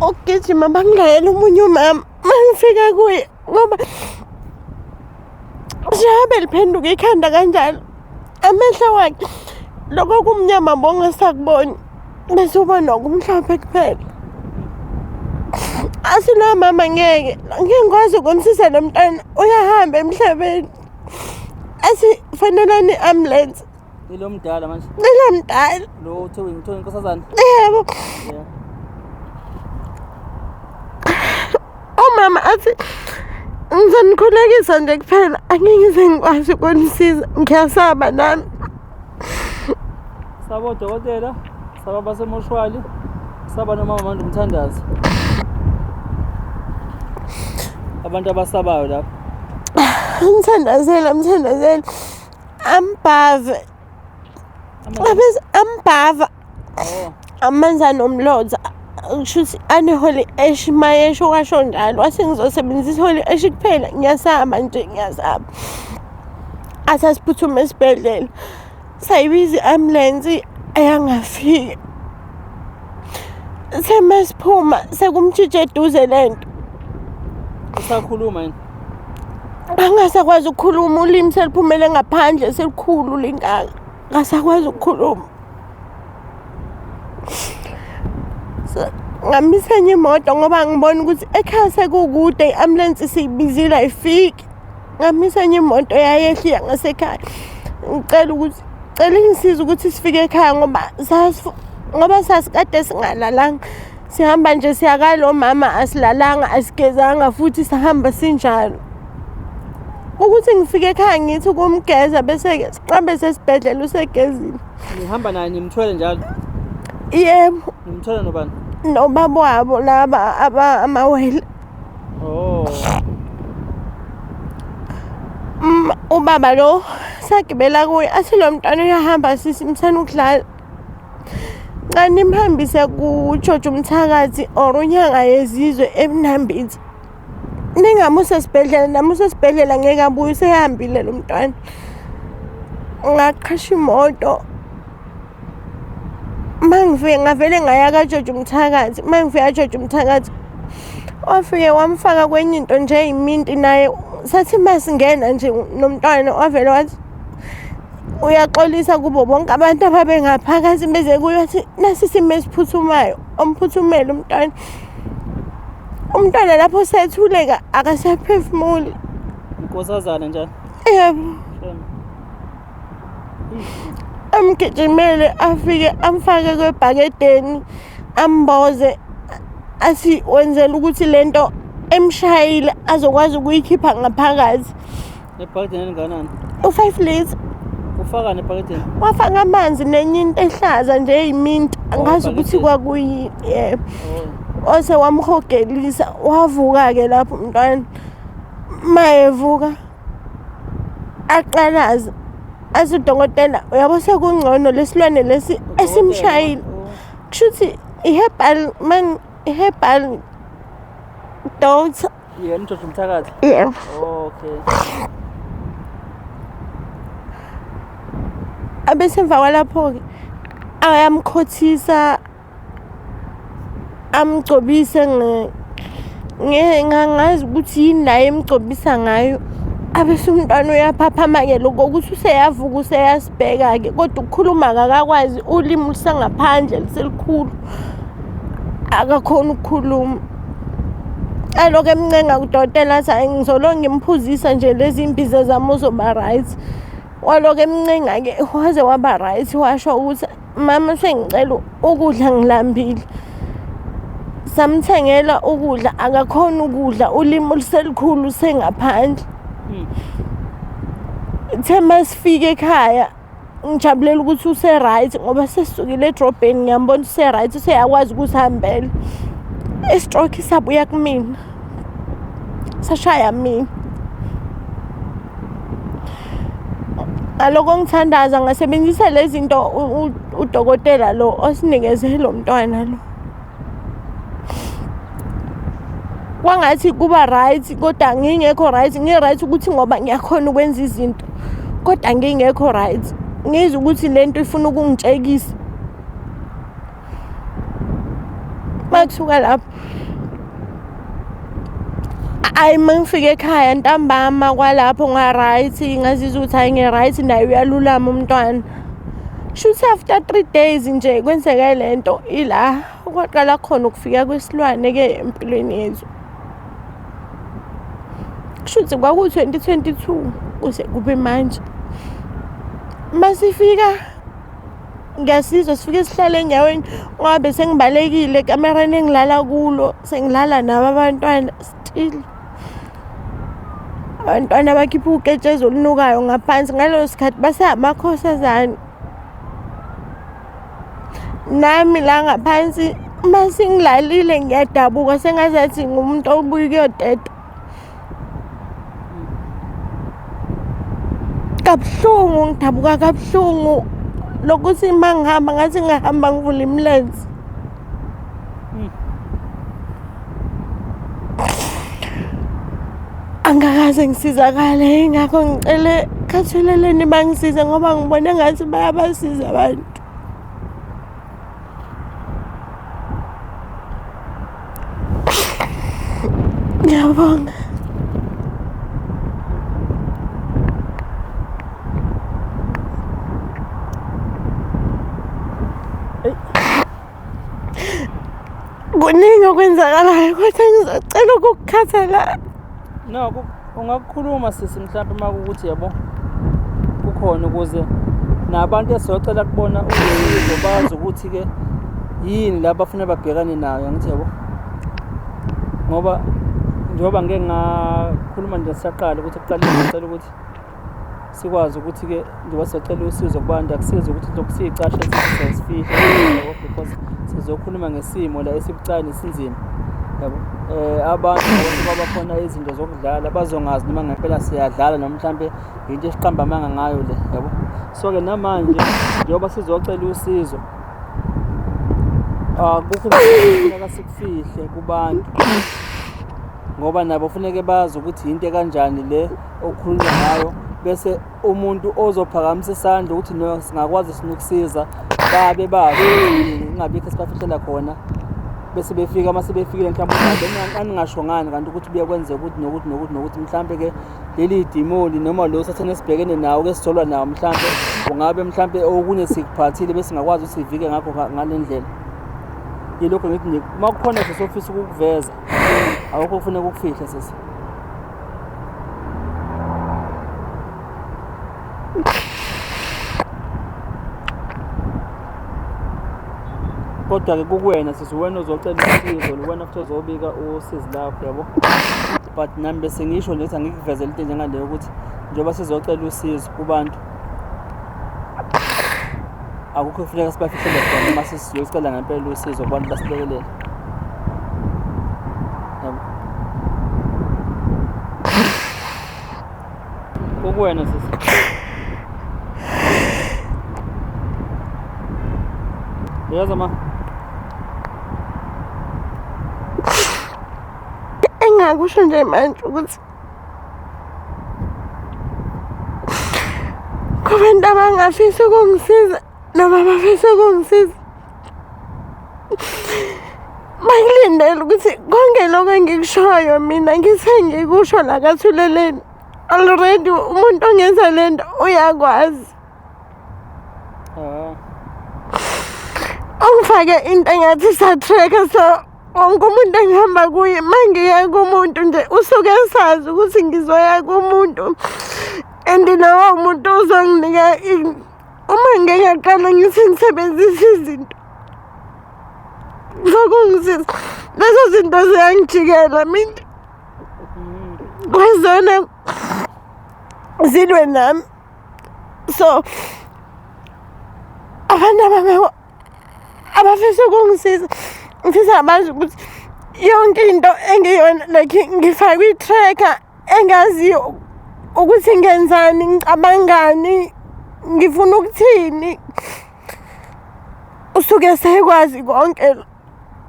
ukugijima bangingayela omunye umama mangifika kuye ngoba njengoba liphenduka ikhanda kanjalo amehlo wakhe lokho kumnyama bongasakuboni bese ubona okumhlophe kuphela asilo mama ngeke ngeke ngikwazi ukumsiza lo mntwana uyahamba emhlabeni athi fanelani i-ambulance Ilo mdala manje. Ilo mdala. Lo uthe ngithiwa inkosazana. Yebo. Yeah. Umama athi ngizonikhulekisa nje kuphela angeke ngize ngikwazi ukunisiza ngiyasaba nami. Saba odokotela, saba basemoshwali, saba nomama manje umthandazo. Abantu abasabayo lapho. Mthandazela, mthandazela. Ambhave. Abese ambhava. Oh. Amanzi anomlotha. Kusho ukuthi ane-holy ash mayesho washo njalo wathi ngizosebenzisa i-holy ash kuphela ngiyasaba nje ngiyasaba. Athi asiphuthume esibhedlela. Sayibiza i-ambulensi ayangafika. Semasiphuma sekumtshitshe eduze lento. Usakhuluma yini? Angasakwazi ukukhuluma ulimi seliphumele ngaphandle selikhulu lingaka. Ngasakwazi ukukhuluma. So, ngamisa enye imoto ngoba ngibona ukuthi ekhaya sekukude i-ambulensi siyibizile ayifiki. Ngamisa enye imoto yayehliya ngasekhaya. Ngicela ukuthi cela ingisize ukuthi sifike ekhaya ngoba ngoba sasikade singalalanga. Sihamba nje siyakalo mama asilalanga asigezanga futhi sahamba sinjalo. Ukuthi ngifike ekhaya ngithi ukumgeza bese-ke siqambe sesibhedlela usegezile. Nihamba naye nimthwele njalo? Yebo. Nimthwele nobani? Nobaba wabo laba aba amawele. Oh. Ubaba lo sagibela kuye athi lo mntwana uyahamba sisi mthanda ukudlala. Cha nimhambise kuJojo umthakathi or unyanga yezizwe eMnambithi. Ningamusa esibhedlela, namusa esibhedlela ngeke abuye usehambile lo mntwana. Ngaqhasha imoto. Mangifike ngavele ngaya kaJojo umthakathi, mangifika kaJojo umthakathi wafike wamfaka kwenye into nje eyiminti naye sathi masingena nje nomntwana wavele wathi uyaxolisa kubo bonke abantu ababengaphakathi beze kuye wathi nasi isimo esiphuthumayo omphuthumele umntwana umntwana lapho sethuleka akasaphefumuli inkosazana njalo yebo Shame. Amgijimele afike amfake kwebhakedeni amboze athi wenzela ukuthi lento emshayile azokwazi ukuyikhipha ngaphakathi. Ebhakedeni elinganani? U-5 litre. Ufakani ebhakedeni? Wafaka amanzi nenye into ehlaza nje eyiminti angazi Oh, ukuthi ebhakedeni. kwakuyini yebo. Oh. Ose wamhogelisa wavuka-ke lapho umntwana. Mayevuka aqalaze athi udokotela uyabo sekungcono lesilwane lesi esimshayile. Oh. Kushuthi i-herbal man i-herbal doctor. Yena uJojo Mthakathi. Yebo. Okay. Abese emva kwalapho-ke ayamkhothisa amgcobise ngangazi ukuthi yini la emgcobisa ngayo. Abese umntwana uyaphaphama-ke lokho ukuthi useyavuka useyasibheka-ke kodwa ukukhuluma akakwazi ulimi lusangaphandle liselikhulu akakhoni ukukhuluma. Alokhu emncenga kudokotela athi hhayi ngizolo ngimphuzisa nje lezi mbiza zami uzoba right. Walokhu emncenga-ke waze waba right washo ukuthi mama sengicela ukudla ngilambile. Samthengela ukudla akakhoni ukudla ulimi luselikhulu sengaphandle. Ithe masifika ekhaya ngijabulela ukuthi use-right ngoba sesisukile edrobheni ngiyambona use-right useyakwazi ukuzihambela. I-stroke sabuya kumina sashaya mina. Ngaloko ngithandaza ngasebenzisa lezi zinto udokotela lo osinikeze lo mntwana lo. Kwangathi kuba right kodwa ngingekho right, ngi-right ukuthi ngoba ngiyakhona ukwenza izinto kodwa ngingekho right. Ngizwa ukuthi le nto ifuna ukungitshekisa. Makusuka lapho ayi uma ngifika ekhaya ntambama kwalapho nga-right ngazizwa ukuthi hhayi ngi-right naye uyalulama umntwana. Shuthi after 3 days nje kwenzeke le nto ila okwaqala khona ukufika kwesilwane-ke empilweni yethu. Kushuthi kwaku-2022 kuze kube manje. Masifika ngiyasizwa sifike sihlale enyaweni ngoba besengibalekile ekamereni engilala kulo sengilala nabo abantwana still. Abantwana bakhipha uketshezi olunukayo ngaphansi ngaleso sikhathi baseyamakhosazane. Nami la ngaphansi uma sengilalile ngiyadabuka sengazathi ngumuntu obuya ukuyoteta. Kabuhlungu ngidabuka kabuhlungu lokuthi uma ngihamba ngathi ngihamba ngivula imilenze. Angakaze ngisizakale ingakho ngicele khatheleleni bangisize ngoba ngibone ngathi bayabasiza abantu. Ngiyabonga. Kuningi okwenzakalayo kodwa ngizocela ukukukhathala. No, ungakukhuluma sisi mhlawumbe uma kukuthi yabo kukhona ukuze nabantu esizocela kubona usizo bazi ukuthi-ke yini la bafuna babhekane nayo angithi yabo ngoba njengoba ngike ngakhuluma nje sisaqala ukuthi kuqalile ngicela ukuthi sikwazi ukuthi-ke njengoba sizocela usizo kubantu akusizi ukuthi lokhu siyicashe sifihle yabo because sizokhuluma ngesimo la esibucayi nesinzima yabo abantu kwaba khona izinto zokudlala bazongazi noma ngempela siyadlala noma mhlampe into esiqamba amanga ngayo le yabo so-ke namanje njengoba sizocela usizo akukho kufuneka sikufihle kubantu ngoba nabo funeke bazi ukuthi into ekanjani le okukhulunywa ngayo bese umuntu ozophakamisa isandla ukuthi no singakwazi sinokusiza babe bazi ukuthi kungabikho esibafihlela khona bese befika uma sebefikile mhlawumbe aningasho ngani kanti ukuthi kuye kwenzeka ukuthi nokuthi nokuthi nokuthi mhlawumbe ke leli dimoni noma lo sathane esibhekene nawo ke sizolwa nawo mhlawumbe ungabe mhlawumbe okunye sikuphathile bese singakwazi ukuthi sivike ngakho ngale ndlela. Yilokho ngithi nje uma kukhona sesofisa ukukuveza awukho kufuneka ukufihle sisi. Kodwa-ke kukuwena sisi, uwena ozocela usizo, uwena futhi ozobika usizi lakho, yabo. But nami bese ngisho nje ukuthi angikuvezele into enjengaleyo ukuthi njengoba sizocela usizo kubantu akukho kufuneka sibafihlele khona uma sesiyocela ngempela usizo kubantu basilekelele. Yabo. Kukuwena sisi. Uyaza ma? Engakusho nje manje ukuthi kubantu abangafisa ukungisiza noma bafisa ukungisiza bakulindele ukuthi konke lokho engikushoyo mina ngithe ngikusho la kaThuleleni already umuntu ongenza le nto uyakwazi. Ah. Ungifake into engathi sa-tracker so wonke umuntu engihamba kuye uma ngiya kumuntu nje usuke esazi ukuthi ngizoya kumuntu and lowo muntu uzonginika uma ngike ngaqala ngithi ngisebenzisa izinto zokungisiza lezo zinto ziyangijikela mina kwazona zilwe nami so abantu abangako abafisa ukungisiza ngifisa bazi ukuthi yonke into engiyona like ngifakwe i-tracker engaziyo ukuthi ngenzani ngicabangani ngifuna ukuthini usuke sekwazi konke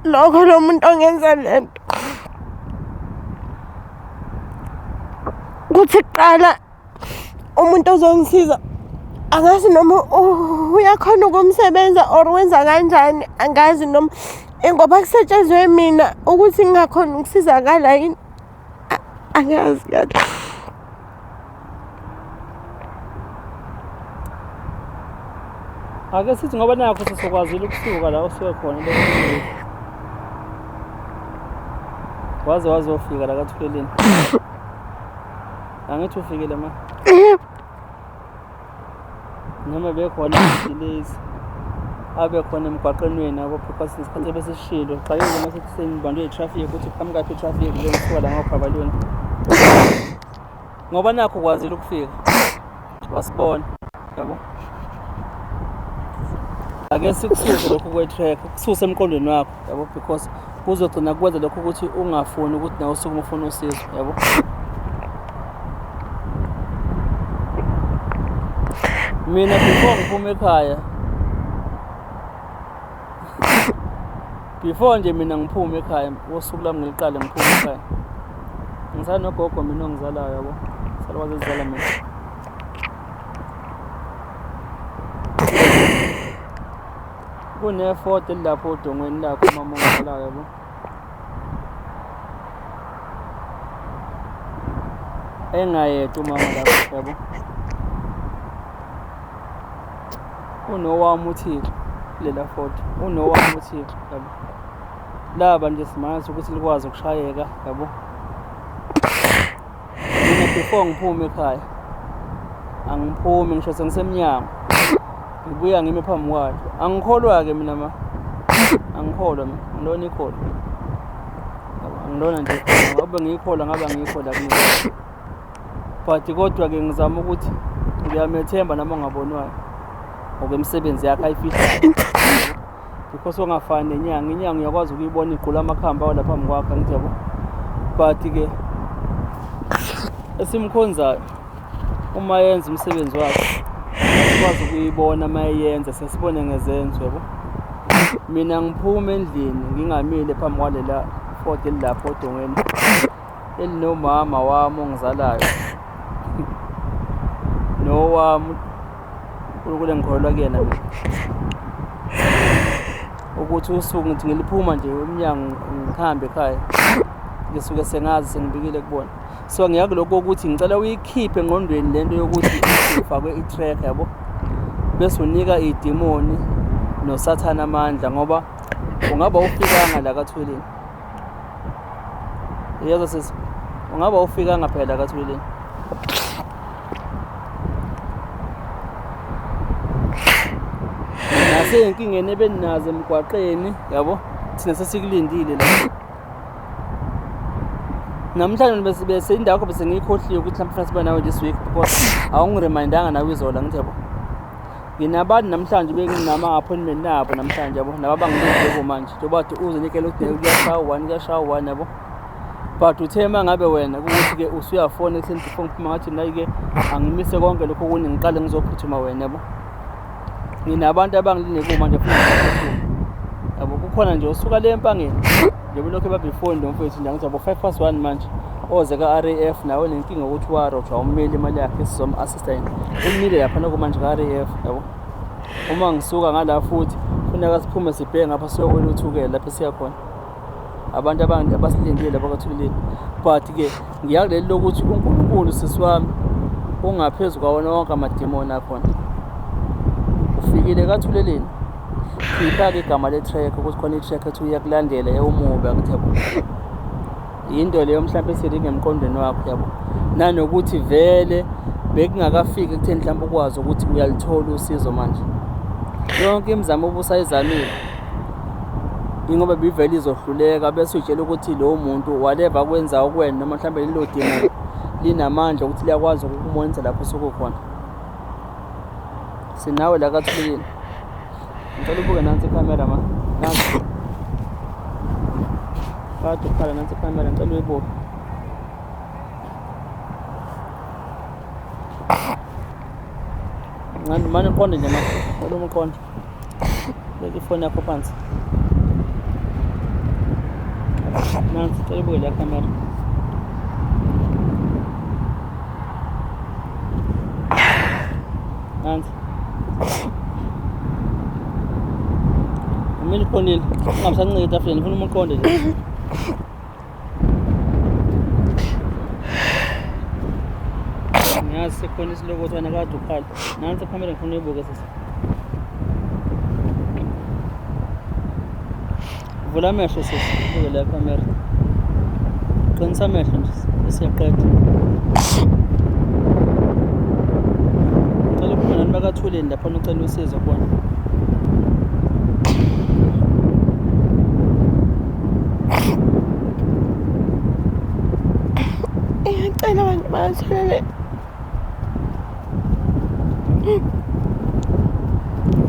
lokho lo muntu ongenza lento kuthi kuqala umuntu ozongisiza angazi noma uyakhona ukumsebenza or wenza kanjani angazi noma ngoba kusetshenzwe mina ukuthi ngingakhona ukusizakala yini angazi kahle. Ake sithi ngoba nakho sesizokwazile ukusuka la osuke khona lokho waze wazofika la kaThuleleni. Angithi ufikile ma. Noma bekhona ama-delays abe khona emgwaqeni wenu yabo because ngesikhathi ebesishilo xakeke uma sethi senibanjwe i-traffic ukuthi qhamukaphi i-traffic le ngisuka la ngokhabalweni ngoba nakho ukwazile ukufika wasibona yabo. Ake sikususe lokhu kwe-track kususe emqondweni wakho yabo because kuzogcina kwenza lokho ukuthi ungafuni ukuthi nawe usukume ufune usizo yabo. Mina before ngiphume ekhaya before nje mina ngiphume ekhaya usuku lami ngiliqale ngiphume ekhaya ngisanogogo mina ongizalayo yabo salukwazi ezizala mina. Kunefoto elilapho odongweni lakho umama ongizalayo yabo. Engayedwa umama lapho yabo. Unowami uThixo lela foto. Unowami uThixo yabo. Laba nje simanzi ukuthi likwazi ukushayeka yabo. Mina before ngiphume ekhaya angiphumi ngisho sengisemnyango ngibuya ngime phambi kwakhe angikholwa-ke mina ma angikholwa mina angilona ikholwa angilona nje ngoba ngiyikholwa ngabe angiyikholwa kumina but kodwa-ke ngizama ukuthi ngiyamethemba noma ngabonwayo ngokwemisebenzi yakhe ayifihlayo because ongafani nenyanga inyanga uyakwazi ukuyibona igqula amakhambi awo lapha phambi kwakho angithi yabo but-ke esimkhonzayo uma yenza umsebenzi wakhe sikwazi ukuyibona uma eyenza sesibone ngezenzo yabo. Mina ngiphume endlini ngingamile phambi kwalela foto elilapho odongweni elinomama wami ongizalayo nowami uNkulunkulu engikholelwa kuyena mina ukuthi usuku ngithi ngiliphuma nje umnyango ngihambe ekhaya ngisuke sengazi sengibikile kubona. So ngiyakulokho ukuthi ngicela uyikhiphe engqondweni lento yokuthi ufakwe i-track yabo bese unika idimoni nosathane amandla ngoba ungaba ufikanga la kaThuleleni. Uyezwa sisi? Ungaba ufikanga phela la kaThuleleni. Nasey'nkingeni ebeninazo emgwaqeni yabo, thina sesikulindile la. Namhlanje bese bese indawo yakho bese ngiyikhohliwe ukuthi mhlawumbe siba nawe this week because awungiremindanga nawe izola ngithi yabo. Nginabantu namhlanje benginama-appointment nabo namhlanje yabo, nabo abangilindile manje njengoba kade uze nikele ukuthi kuyashaya u-one kuyashaya u-one yabo. But uthe uma ngabe wena ukuthi-ke usuyafona ekuseni before ngiphuma ngathi mina-ke angimise konke lokho okunye ngiqale ngizophuthuma wena yabo. Nginabantu abangilinde kuma nje futhi ngizophuthuma yabo. Kukhona nje osuka le empangeni njengoba lokhu ebambe ifoni lo mfowethu nje angithi yabo 1:05 manje oze ka-RAF nawe nenkinga ukuthi warojwa ummeli imali yakhe sizom-assista yena umile laphana kumanje ka-RAF yabo. Uma ngisuka ngala futhi funeka siphume sibheke ngapha siyokwela uThukela lapho esiya khona abantu abasilindile lapha kwaThuleleni. But-ke ngiya kuleli lokuthi uNkulunkulu sisi wami ungaphezu kwawona wonke amadimoni akhona. Ufikile kaThuleleni, khipha-ke igama le-track ukuthi khona i-track ethi uyakulandela ewumubi angithi yabo. Yinto leyo mhlawumbe esiringa emqondweni wakho yabo. Nanokuthi vele bekungakafiki ekutheni mhlawumbe ukwazi ukuthi uyalithola usizo manje. Yonke imizamo obusayizamile ingoba bivele izohluleka bese uyitshela ukuthi lowo muntu whatever akwenzayo kuwena noma mhlawumbe lelo dimo linamandla ukuthi liyakwazi ukukumonisa lapho osukukhona. Sinawe la kaThulile. Ngicela ubuke nansi ikhamera ma. Nansi. Kade ukhala nansi ikhamera ngicela uyibuke. Mane mane uqonde nje ma. Ngicela umuqonde. Beka ifoni yakho phansi. Nansi ngicela ubuke la khamera. Nansi. Umile uqondile. Ungabisancika etafuleni, ngifuna uma uqonde nje. Ngiyazi sekukhona isilokothwane kade ukhala. Nansi ikhamera ngifuna uyibuke sisi. Vula amehlo sisi, ubuke la khamera. Qinisa amehlo nje sesiyaqeda. Ngicela uphume nani bakathuleni lapha ucela usizo kubona. Ngiyacela abantu bakatholele.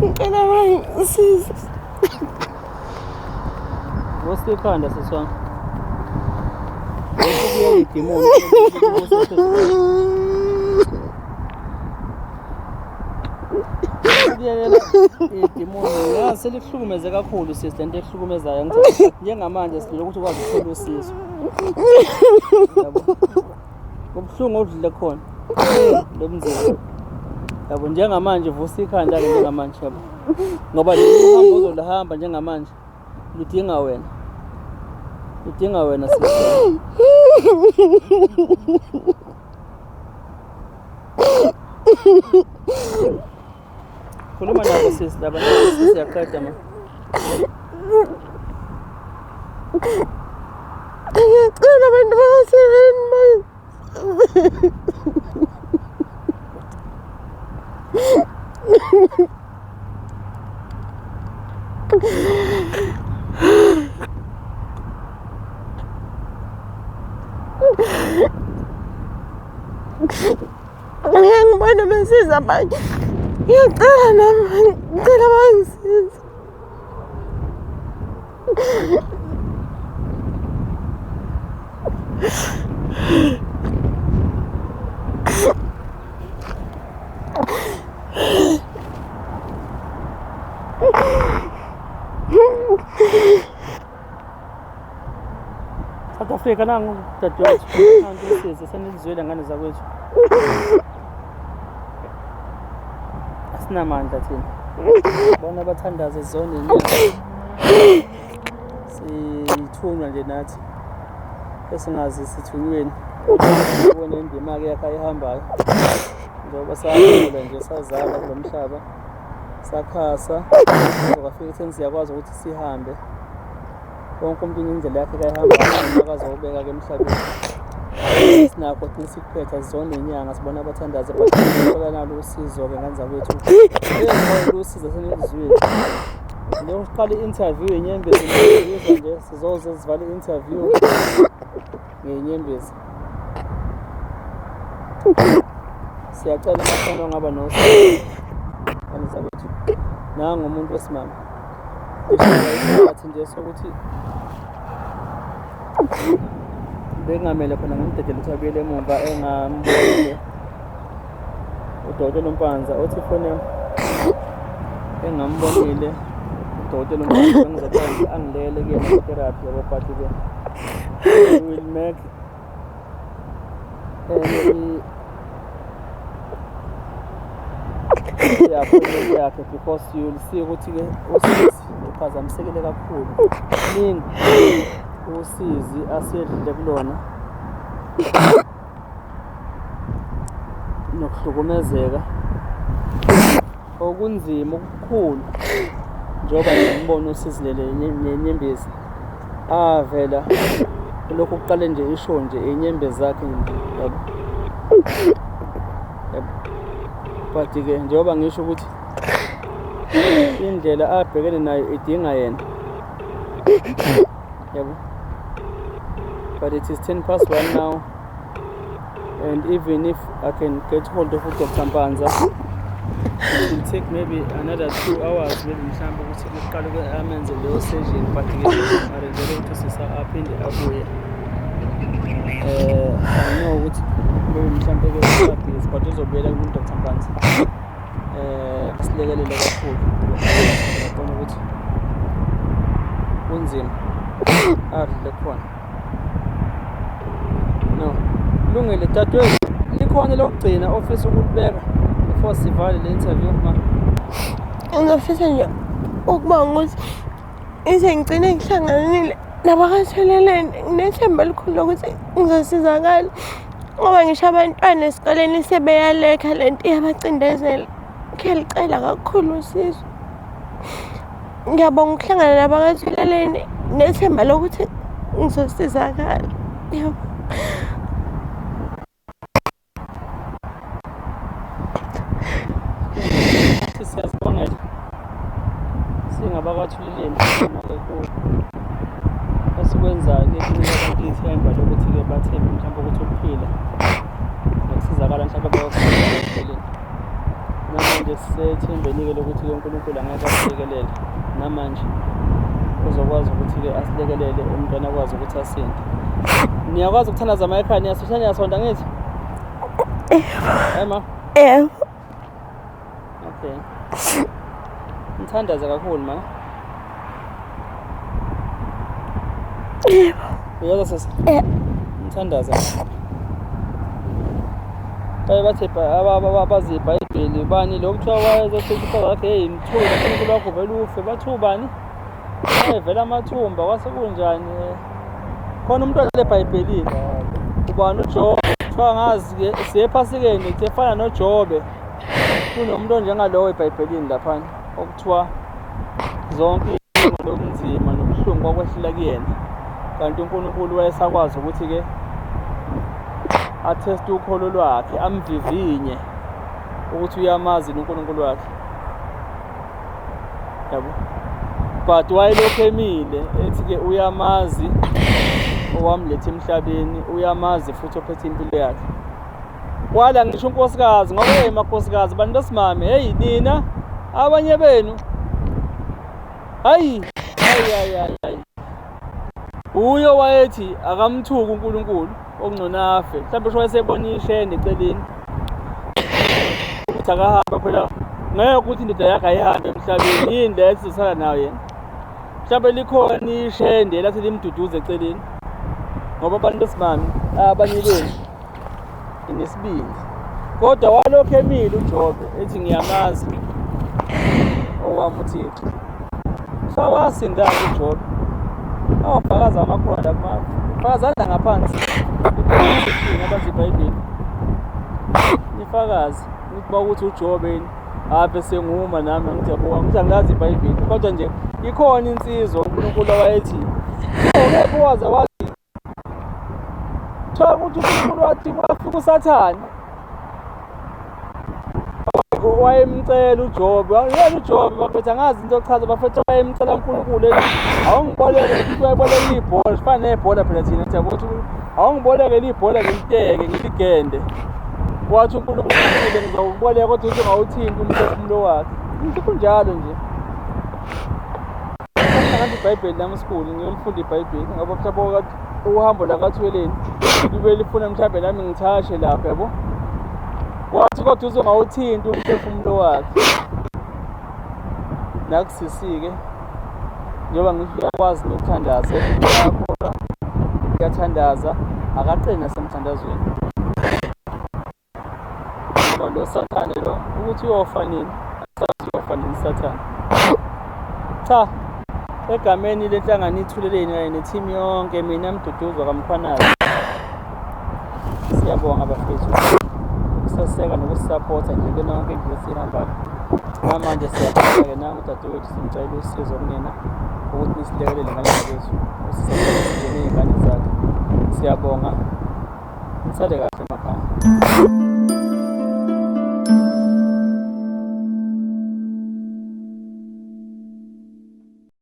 Ngicela bangisize. Vusa ikhanda sisi wami. Kubuye idimoni. Kubuyelela idimoni. Ngazi selikuhlukumeze kakhulu sisi lento ekuhlukumezayo. Ngithi njengamanje silile ukuthi ukwazi ukuthola usizo. Yabo. Kubuhlungu odlule khona. Lobunzima. Yabo njengamanje vusa ikhanda ke njengamanje yabo. Ngoba lolu hambo ozoluhamba njengamanje ludinga wena. Ludinga wena sisi. Khuluma nabo sisi laba siyaqeda ma. Ngiyacela abantu bakaseleni Ngiyangibona besiza abanye. Ngiyacela nami, ngicela bangisize. South Africa nangu dadewethu nangu usize senilizwile ngane zakwethu asinamandla thina bona bathandaze zone inyanga sithunywa nje nathi esingazi sithunyweni ubone indima-ke yakhe ayihambayo njengoba sakhula nje sazalwa kulo mhlaba sakhasa kwafika ekutheni siyakwazi ukuthi sihambe wonke umuntu indlela yakhe kayihambayo akazowubeka-ke emhlabeni. Sinakho thina sikuphetha sizona inyanga sibona abathandazi but sicela nalo usizo-ke ngane zakwethu. Ezikhona usizo senilizwile. Njengoba siqala i-interview yenyembezi ngizwa nje sizoze sivale i-interview ngenyembezi. Siyacela makhona ongaba nosizo. Ngane zakwethu. Nangu umuntu wesimame. Isikhathi nje sokuthi bekungamele khona ngimdedele ukuthi abuyele emumva engambonile udokotela uMpanza othi ifoni yami engambonile udokotela uMpanza bengizocela nje angilele kuyena ku-therapy yabo but-ke we will make enye i-appointment yakhe because you'll see ukuthi-ke usisi uphazamisekile kakhulu ningi usizi asedlule kulona nokuhlukumezeka okunzima okukhulu njengoba nje ngibona usizilele nenyembezi avela lokhu kuqale nje isho nje inyembezi zakhe nje yabo yabo but-ke njengoba ngisho ukuthi indlela abhekene nayo idinga yena yabo but it is 10 past 1 now and even if I can get hold of uDr Mpanza it will take maybe another 2 hours maybe mhlawumbe ukuthi kuqale amenze leyo surgery but ke arrangele ukuthi usisa aphinde abuye. I know ukuthi maybe mhlawumbe ke usabhizi but uzobuyela kuDr Mpanza asilekelele kakhulu. Ngiyabona ukuthi kunzima adlule khona. No, kulungile dadewethu, likhona lokugcina ofisa ukulibeka before sivale le interview ma? Ngizofisa nje ukubonga ukuthi ize ngigcine ngihlanganile nabakatholeleni. Nginethemba elikhulu lokuthi ngizosizakala ngoba ngisho abantwana esikoleni sebeyalekha le nto iyabacindezela. Ngiyalicela kakhulu usizo. Ngiyabonga ukuhlangana nabakatholeleni nethemba lokuthi ngizosizakala. Yebo. Siyazibongela singabakwathuleleni esikwenzayo-ke kunika abantu ithemba lokuthi-ke bathembe mhlawumbe ukuthi ukuphila nokusizakala mhlawumbe bayokuthola empeleni. Namanje sisethembeni-ke lokuthi-ke uNkulunkulu angeke asilekelele, namanje uzokwazi ukuthi-ke asilekelele umntwana akwazi ukuthi asinde. Niyakwazi ukuthandaza ama ekhaya, niyasosha, niyasonta ngithi? Ema? Yebo. Okay. Ngithandaze kakhulu ma. Yebo. Uyezwa sisi? Yebo. Ngithandaze. Baye bathi abazi iBhayibheli bani lo kuthiwa wayezothi wakhe hey mthuka uNkulunkulu wakho vele ufe bathi ubani? Wayevela amathumba kwase kunjani? Khona umuntu odlala eBhayibhelini. Ubani uJobe? Kuthiwa ngazi-ke siye ephasikeni kuthi efana noJobe. Kunomuntu onjengalowo eBhayibhelini laphana okuthiwa zonke lobunzima nobuhlungu kwakwehlela kuyena. Kanti uNkulunkulu wayesakwazi ukuthi-ke atheste ukholo lwakhe, amvivinye ukuthi uyamazi uNkulunkulu wakhe. Yabo. But wayelokhu emile ethi-ke uyamazi owamletha emhlabeni, uyamazi futhi ophethe impilo yakhe. Kwala ngisho unkosikazi ngoba hey makhosikazi bantu besimame hey nina abanye benu hayi hayi hayi hayi hayi uyo wayethi akamthuki uNkulunkulu okungcono afe mhlawumbe sho wayesebona ishende eceleni ukuthi akahambe phela ngeke ukuthi indoda yakhe ayihambe emhlabeni yini le esizosala nayo yena mhlawumbe likhona ishende lathi limduduze eceleni ngoba abantu besimame abanye benu nesibindi kodwa walokhu emile uJobe ethi ngiyamazi owami uThixo. So wasinda-ke uJobe awafakaza amakhona fakazana ngaphansi abazi iBhayibheli nifakaze ukuthi ukuthi uJobe yini ave senguma nami angithi yabo angithi angilazi iBhayibheli kodwa nje ikhona insizwa uNkulunkulu owayethi ngeke waze wazi. Kuthiwa ukuthi uNkulunkulu wathi kwafika uSathane wayemcela uJobe, yena uJobe bafethu angazi into ochaza bafethu wayemcela uNkulunkulu ethi awungiboleke umuntu wayeboleka ibhola sifana nebhola phela thina sithi ukuthi awungiboleke ibhola ngiliteke ngiligende wathi uNkulunkulu ngizawuboleka kodwa uthi ungawuthinti umphefumulo wakhe ngithi kunjalo nje ngathi ibhayibheli lami sikhulu ngiyolifunda ibhayibheli ngoba mhlawumbe uhambo lakathweleni libe lifuna mhlawumbe nami ngithashe lapha yabo wathi kodwa uzongawuthinti umphefumulo wakhe nakusisi-ke njengoba ngisho uyakwazi nokuthandaza uyakholwa uyathandaza akaqini nasemthandazweni ngoba lo sathane lo ukuthi uyofa nini asazi uyofa nini sathane cha egameni lenhlangano ithuleleni kanye nethimu yonke mina mduduzo kamkhwanazi siyabonga bafethu ukuseseka nokusisapotha nje kuyona yonke indlela esiyihambayo namanje siyaqhubeka-ke nangu udadewethu simcela usizo kunina ukuthi nisilekelele ngane zakwethu usisapothe ney'ngane zakhe siyabonga nisale kahle emakhaya.